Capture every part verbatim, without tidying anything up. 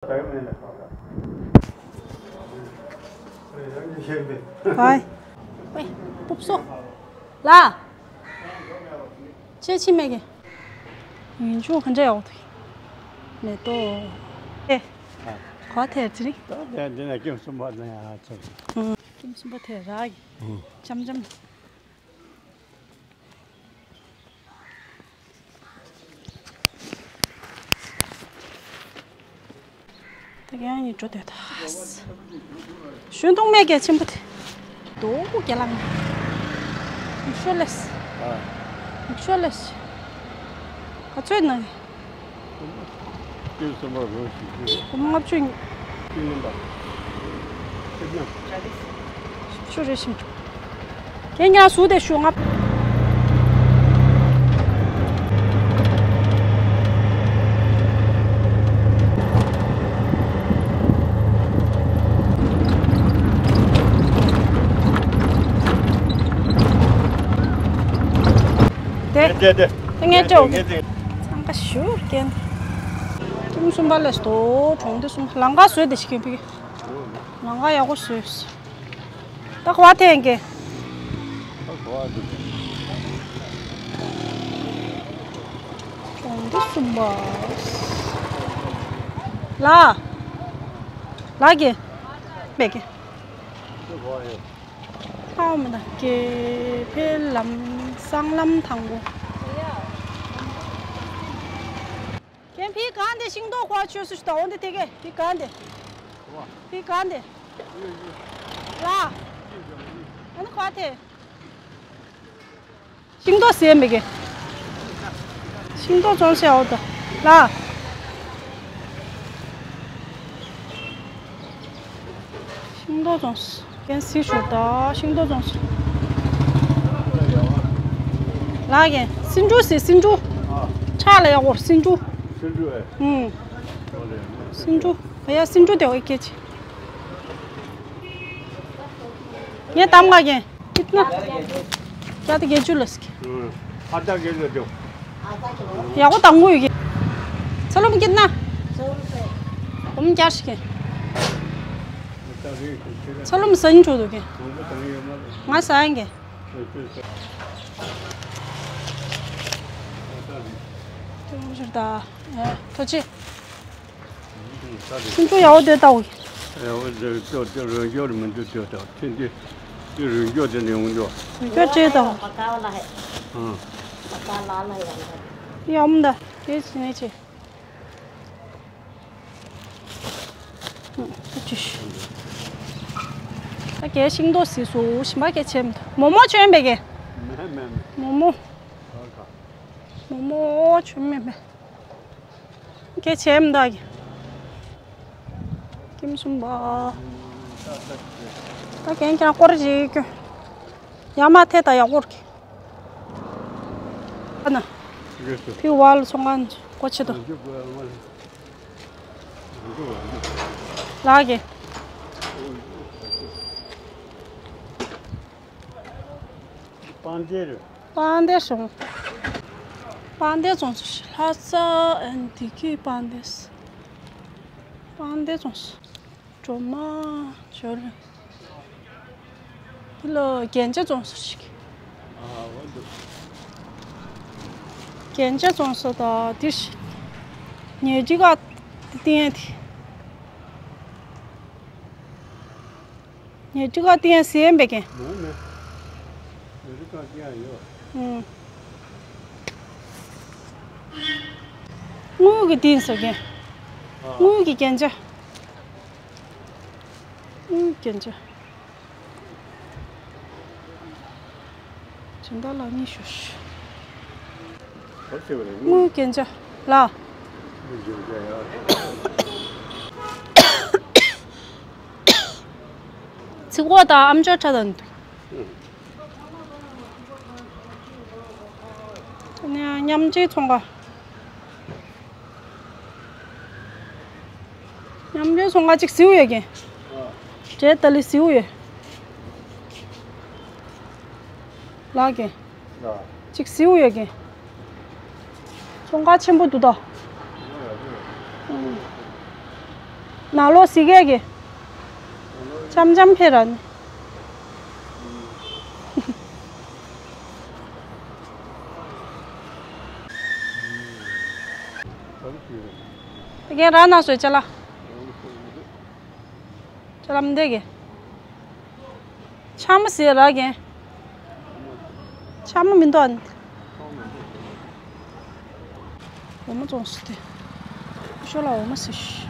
ཝའི། ཝའི། སྤུབས་སོ། ལ། ཅེ་ཕྱི་མེད་གི། ཡུན་ཆུང་ག་འདྲ་ཡོད་འདུག་མེ་ཏོག་ཨེ། གོ་ཐལ་ཅི་རིག་ད་དེ་འདི་ན་ཀེམ་གསུམ་པ་ན་ཡ་ཚོ། ཀེམ་གསུམ་པ་དེ་རག་གི། འཆམ་འཆམ། ད་ག་ཡང་ཡིན་འགྲོ་དེ་ད། ཞུན་ཐུང་མེད་ཀྱི་ཆེན་པོ་དེ། རྡོ་སྐུ་རྒྱ་ལང་། མིག་ཤོ་ལེས། མིག་ཤོ་ལེས། ག་ཚོད་ན། ཀེམ་གསུམ་པ་རོ་ཞིག་ཞུ། ལྔ་བཅུ། ཀེམ་ནམ་པ། ཀེམ་ནམ། ཤོ་རེ་ཞིམ། ཁྱེད་ཉག་སུ་དེ་ཤོ་ང་། དེ། དེ་དེ་དེ། དེ་ངས་སྤྲད་འོ། ངས་དེ། འཚང་ཁ་ཞུ་རྐྱེན། ཀེམ་གསུམ་པ་ལས་དོ་གྲོང་སྡེ་གསུམ་ལང་ཀ་བཟོས་དེ་ཞིག་ཡོད་པའི། ལང་ཀ་ཡག་པོ་བཟོས། ད་ག་བ་ཐེན་གེ། གྲོང་སྡེ་གསུམ་པ། ལ། ལ་གེ། མེད་གེ། ཨའོ་མ་ད་གེ་ཕེ་ལམ་སྲང་ལམ་དང་པོ། ཀེམ་ཕི་གང་དེ་ཤིང་ཏོག་གོ་ཆོས་སུ་ཞུ་ད་འོ་འདི་དེ་གེ་ཕི་གང་དེ། ཕི་གང་དེ། ལ། ཨ་ནི་གོ་ཐེ། ཤིང་ཏོག་ཟེར་མི་གེ། ཤིང་ཏོག་བཙོང་ཤེས་འོ་ད། ལ། ཤིང་ཏོག་བཙོང་། ཀན་སི་ཞུ་ད་ཤིང་ཏོག་བཙོང་། ལ་གེ། སིན་ཏུ་ཟེར་སིན་ཏུ། ཁྲག་ལ་ཡག་པོ་སིན་ཏུ། སིན་ཏུ་ཨེ། ཨུམ། སིན་ཏུ། ཨ་ཡ་སིན་ཏུ་དེ་འོ་སྐད་ཆ། ངས་གཏམ་ག་གེ། ཀིཏ་ན། ཅ་ཏི་བརྒྱད་ཅུ་ལ་སི་ཀི། ཨ་ཏ་གེ་ལ་དེ། ཡག་པོ་དང་ངུ་ཡི་གེ། ཚ་ལུམ་ཀིཏ་ན། ཨུམ་བརྒྱ་ཞིག་གེ། ཚ་ལུམ་ཟ་ཉི་འགྲོ་འདུག་གེ། ང་ཟ་ཡང་གེ། ཐུགས་རྗེ་ཆེ། ཁྱུང་ཆུ་ཡག་པོ་དེ་ལྟ་འོ། ཡག་པོ་དེ་ལྟ་དེ་རང་སྐྱོར་མི་འདུག་དེ་ལྟ་ཐེངས་འདི་དེ་རང་སྐྱོར་དེ་ནས་འོང་འདུག་རང་སྐྱོར་བྱས་དང་། ཨང་། ཡག་མོ་འདུག་དེ་བྱས་ནས་བྱས། ད་གའི་ཤིང་ཏོག་ཟིག་སུ་ཞིམ་པ་གའི་བྱས་མི་འདུག་མོག་མོག་བྱོན་པས་གའི། མེད་མེད་མེད། མོག་མོག་མོག་མོག་བྱོན་མེད་མེད། གའི་བྱས་མི་འདུག་གའི། ཀེམ་གསུམ་པ། ད་གའི་ཀྱང་སྐོར་ཅིག་སྐྱོད། ཡར་མར་ཐད་ད་ཡག་པོ་རེད། ཨ་ན། ཕི་ཝལ་ཚོང་ཁང་གོ་ཆེ་དོ། ལགས་ཀྱི། པང་གདན་རེད། པང་གདན་སོང་། པང་གདན་བཙོང་ལྷ་ས་ཨན་དི་ཁི་པང་གདན། པང་གདན་བཙོང་། སྒྲོལ་མ་ཇོ་ལེ། འདི་ལ་རྒྱན་ཆ་བཙོང་ས་ཞིག་རྒྱན་ཆ་བཙོང་ས་དང་འདིར་ཞིག་ཉལ་ཁྲི་ཁ་བསྟན་དེ། ཉལ་ཁྲི་ཁ་བསྟན་ཟེར་ཡིན་པས་ཀྱང་། མོ་མེད། ཉལ་ཁྲི་ཁ་བསྟན་ཡོད། ཨུམ། དངུལ་གྱི་བསྟན་ཟེར་ཀྱང་། ཨ། དངུལ་གྱི་རྒྱན་ཆ། དངུལ་རྒྱན་ཆ། སྦྱིན་བདག་ལགས་གཉིས་ཤོག་དངུལ་རྒྱན་ཆ་ལ། ཚིག་འོག་དང་ཨམ་ཅོག་ཁྲ་དང་འདུག་ནས་མཉམ་འབྲེལ་ཚོང་ཁང་། མཉམ་འབྲེལ་ཚོང་ཁང་གཅིག་ཟིའུ་ཡོད་ཀྱི། འབྲས་ཏ་ལི་ཟིའུ་ཡོད། ལགས་ཀྱི། གཅིག་ཟིའུ་ཡོད་ཀྱི། ཚོང་ཁང་ཆེན་པོ་འདུག་ད། ཨུམ། ནང་ལོགས་ཟི་གས་ཀྱི། འཆམ་འཆམ་ཕེ་ར་ནི། རྒན་རང་ནང་སོས་ཅ་ལག་ཅ་ལག་མི་འདེ་གི། ཆ་མ་ཟེར་ར་རྒན། ཆ་མ་མི་འདུག་འོ་མ་བཙོང་སུ་དེ། ཤོ་ལ་འོ་མ་ཟེར་ཤི།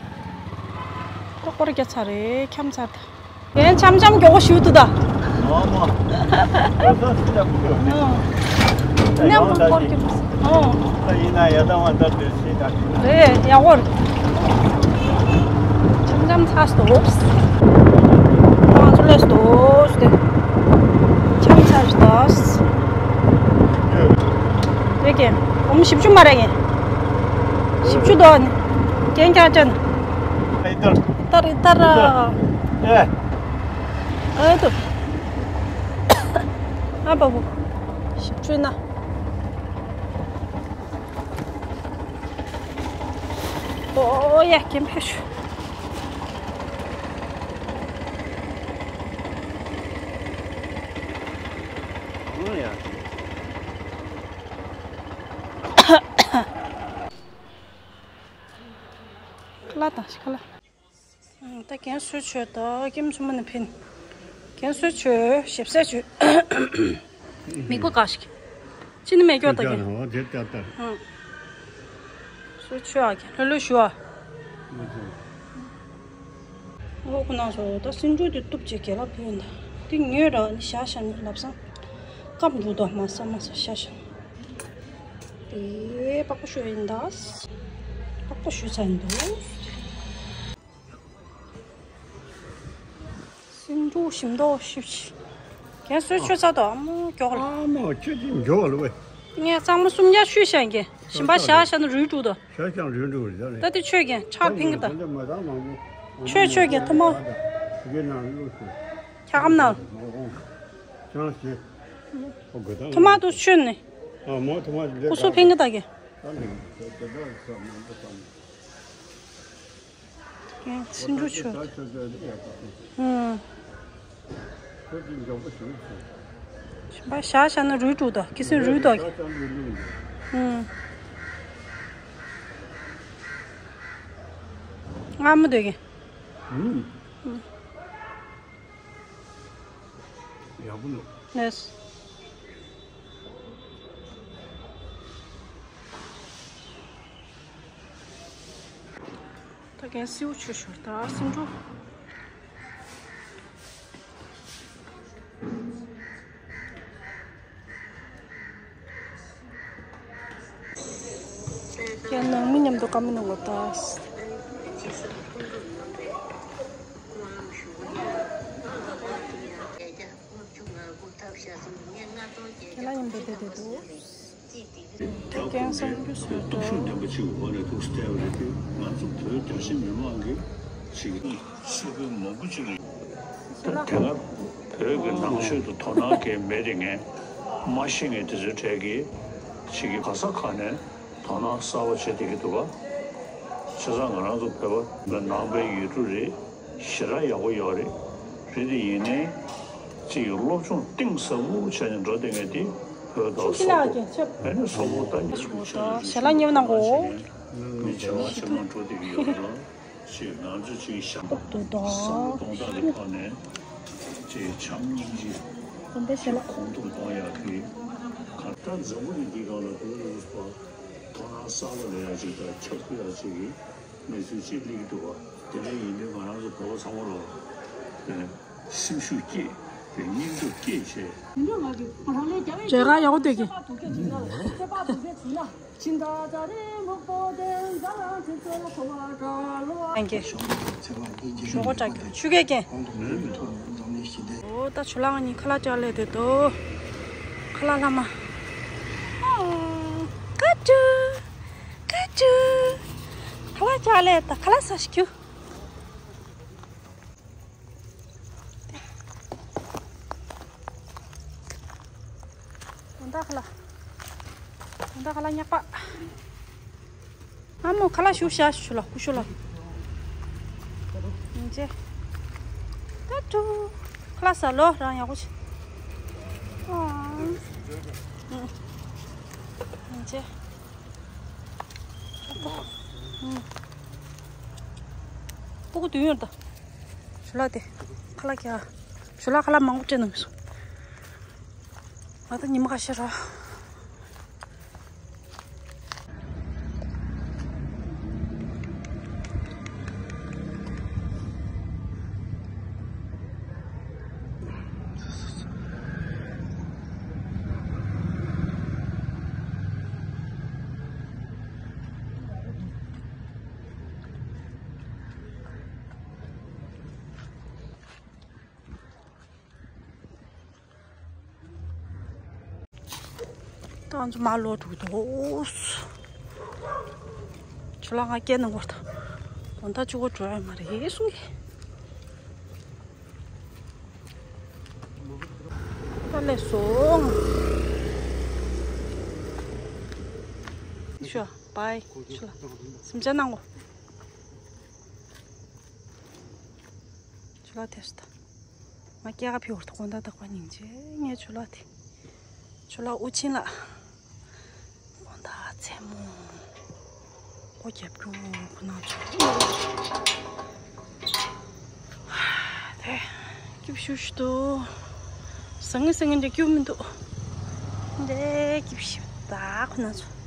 ཀོ་ཀོར་རྒྱ་ཚ་རེད་འཁྱམ་ཚར་ད། རྒན་འཆམ་འཆམ་མགྱོགས་པོ་ཞུ་ཐུབ་ད། ཨོ་མ། ཨོ་ས་སུ་ལ་མི་འགྱོ་ནི། ཨོ། ནམ་ཀོར་ཀོར་གྱི་ཨོ། ད་ཡིན་ན་ཡ་ད་བ་ད་དེ་སི་ད། རེད་ཡག་པོ་རེད། འཆམ་འཆམ་ཚ་སྟོབས། ང་ཚོ་ལས་སྟོབས་ཏེ། འཆམ་ཚ་སྟོབས། རེད་ཀྱེ། འོ་མ་བཞི་བཅུ་མ་རེད་ཀྱེ། བཞི་བཅུ་དོ་ནི། རྒན་ཀྱག་ཅན། ཨེ་ཏར། ཏར་ཏར། ཨེ། ཨེ་ཏོ། ཨ་པ་པོ། བཞི་བཅུ་ན། ཨོ་ཡ་ཀེམ་ཕེ་ཤུ། ཨོ་ཡ། ཁ་ལག་དང་ཤི་ཁ་ལག་ད་རྒན་གསོལ་མཆོད་ད་ཀེམ་ཆུ་མ་ནི་ཕིན། རྒན་གསོལ་མཆོད་ཞིབ་གསལ་མཆོད། མིག་པ་དགའ་ཞིག་ཅི་ནི་མེད་སྐྱོ་ད་རྒན། ཨོ་དེ་ལྟར་ལྟར། ཨང་། གསོལ་མཆོད་ཨ་རྒན་ལྷོད་ལྷོད་ཞུ་ཨ། ཨོ་ཁོ་ན་སོ་ད་སེང་འབྲུག་དེ་གཏུབ་ཅེས་རྒན་ལགས་ཕུལ་ཡོད་ད། དེ་ངོས་ར་ནི་ཤ་ཤ་ནི་ལབ་སང་། སྐམ་འདུག་ད་མ་ས་མ་ས་ཤ་ཤ། དེ་པགས་པ་ཤོ་ཡིན་ད། པགས་པ་ཤོ་ཚ་ཡིན་འདུག་སེང་འབྲུག་ཞིམ་མདོག་ཤིབ་ཤིག་རྒན་གསོལ་མཆོད་ཚར་དོ་ཨ་མོ་མགྱོགས་ལ། ཨ་མོ་ཁྱོད་ཀྱིས་མགྱོགས་ལ་ཝེ། ངས་གཙང་མ་སུམ་བརྒྱ་ཤུས་ཤག་རྒན། ཞིམ་པ་བཞག་བཞག་ན་རུལ་འགྲོ་དོ། ཤ་ཤང་རུལ་འགྲོ་རེད་ད། ད་དེ་མཆོད་རྒན་ཕྱག་ཕིང་གི་ད། མཆོད་མཆོད་རྒན་ཐུབ་མ། འདི་ནང་བླུགས་སོ། འཁྱག་སྒམ་ནང་། ཆང་ཞེ། ཐུབ་མ་དུ་མཆོད་ནི། ཨ་མོ་ཐུབ་མ་འདི། སྐུ་གཟུགས་ཕིང་གི་ད་རྒན། ད་ནི་དེ་འདྲ་ཟ་མ་འདི་ཟ་མ། ངས་སེང་འབྲུག་མཆོད། ཨང་། ཞིམ་པ་བཞག་བཞག་ན་རུལ་འགྲོ་ད་ཁི་སེང་རུལ་ད་གི། ཨང་། མངར་མོ་འདོད་གི། ཨང་། ཡག་པོ་འདུག་ལེས། ད་གན་སེའུ་ཆུ་ཞོར་ད་སེང་འབྲུག་ཀྱང་ནང་མི་མཉམ་དུ་བཀའ་མོལ་གནང་དགོས་ད། ཁྱེད་ལ་མཉམ་དུ་བསྡད་བསྡད་འདུག་ཀྱང་སེང་འབྲུག་ཞོར་ད། སྟོབས་ཤུགས་ལྡན་པ་ཅིག་གི་སྒོ་ནས་ཐུགས་སུ་བསྟན་པ་རེད་དེ། ང་ཚོ་བོད་རྒྱ་ཆེ་མི་མང་གིས་ཅིག་ཚེ་འཕོས་མང་པོ་ཅིག་རེད། ད་དེ་སྔ་བོད་ཀྱི་ནང་ཆོས་དུ་དོ་སྣང་གང་མེད་དེ་ངས་མ་ཤེས་མཁན་དེ་ཚོའི་གྲས་ཀྱིས་ཅིག་གི་ག་ས་ག་ནས་དོ་སྣང་གསར་པ་བྱེད་བསྡད་ཀྱི་འདུག་ག་བྱས་ཙང་ང་རང་ཚོ་བོད་པ་ནང་པའི་ཡུལ་གྲུ་རེད། ཞེ་དྲག་ཡག་པོ་ཡོད་རེད། རེད་དེ་ཡིན་ནའི་ཅིག་སློབ་སྦྱོང་གཏིང་ཟབ་པོ་བྱས་ནས་འགྲོ་བསྡད་མཁན་དེ་བོད་དང་སོག་པོ་ཨེ་ནས་སོག་པོ་ད་ཉིད་ཀྱི་ཆ་ལ་ཞེ་དྲག་ཉེ་བ་གནང་གོ་ཞེས་ནས་མི་ཇེ་མང་ཇེ་མང་འགྲོ་བསྡད་ཀྱི་ཡོད་རེད། ཅེས་ང་ཚོས་ཅིག་ཞབས་ཏོག་ཏུ་དང་བསམ་བློ་གཏོང་སྟངས་ཀྱི་ཐོག་ནས་ཅིག་བྱམས་སྙིང་རྗེ་དེ་འདྲ་ཞིག་ལ་གོང་མཐོར་གཏོང་ཡག་གི་ག་ད་འཛམ་བུ་གླིང་འདིའི་སྒང་ལ་དུ་རུ་རུ་པ་དོ་སྣང་གསར་པ་ལེན་ཡག་ཅིག་དང་ཁྱབ་ཁུལ་ཡག་ཅིག་གི་གནས་ཚུལ་ཅིག་སླེབས་ཀྱི་འདུག་བ། དེ་འདྲ་ཡིན་དུས་ང་རང་ཚོ་བོད་པ་ཚང་མ་ལ་སེམས་ཤུགས་སྐྱེད་དེ་སྙིང་སྟོབས་སྐྱེད་བྱས། བྱེད་ག་ཡག་པོ་འདུག་གི། ཨང་ཀི། ཞོགས་པ་དྲག་ཆུ་སྐད་ཀྱེ། འོ་ད་ཆུ་ལག་གཉིས་ཁ་ལག་ཅག་ལས་དེ་དོ། ཁ་ལག་ལྷ་མ། ཨོ། ཀ་ཅུ། ཀ་ཅུ། ཁ་ལག་ཅག་ལས་ད་ཁ་ལག་ས་ཞིག་ཁྱུ། ད་ཁ་ལག་ད་ཁ་ལག་ཉག་པ། ཨ་མོ་ཁ་ལག་ཞུ་ཤ་ཞུ་ལ་ཀུ་ཤུ་ལ། ཡིན་ཅེ། ཏ་ཏུ། ཁ་ལག་ཟ་ལོ་རང་ཡག་པོ་བྱེད། ཨང་། ཡིན་ཅེ། སྤུ་གུ་བདུན་ཡོད་ད། ཞུ་ལག་དེ། ཁ་ལག་ཀྱ། ཞུ་ལག་ཁ་ལག་མང་པོ་སྤྲད་གནང་གི་སོང་། ང་ད་ཉི་མ་ཁ་ཤས་ར། ད་ང་ཚོ་མར་ལོག་འགྲོ་གི་འདུག་ཇོ་ལགས་ང་སྐད་གནང་གོ་ད། དགོང་དག་ཆུ་འགོ་འགྲོ་ཡ་མ་རེད་གསུང་གི། ད་ལས་སོང་། ཤོ་བའི་ཇོ་ལགས་སེམས་ཅན་གནང་གོ། ཇོ་ལགས་དེ་སུ་ད། ང་སྐྱེས་ཀ་ཕི་བར་དུ་དགོང་དག་དག་པ་སྙིང་རྗེ་ངའི་ཇོ་ལགས་དེ། ཇོ་ལགས་དབུ་ཆེན་ལགས། དགོང་དག་མཚན་མོ། སྒོ་རྒྱབ་རྒྱུ་ཁོ་ན་ཚོ། དེ། སྐྱིད་ཤུགས་ཤིག་འདུག་ཟང་ངེ་ཟིང་ངེ་འདྲ་སྐྱིད་མི་འདུག་འདྲ་སྐྱིད་ཤིག་ད་ཁོ་ན་ཚོ།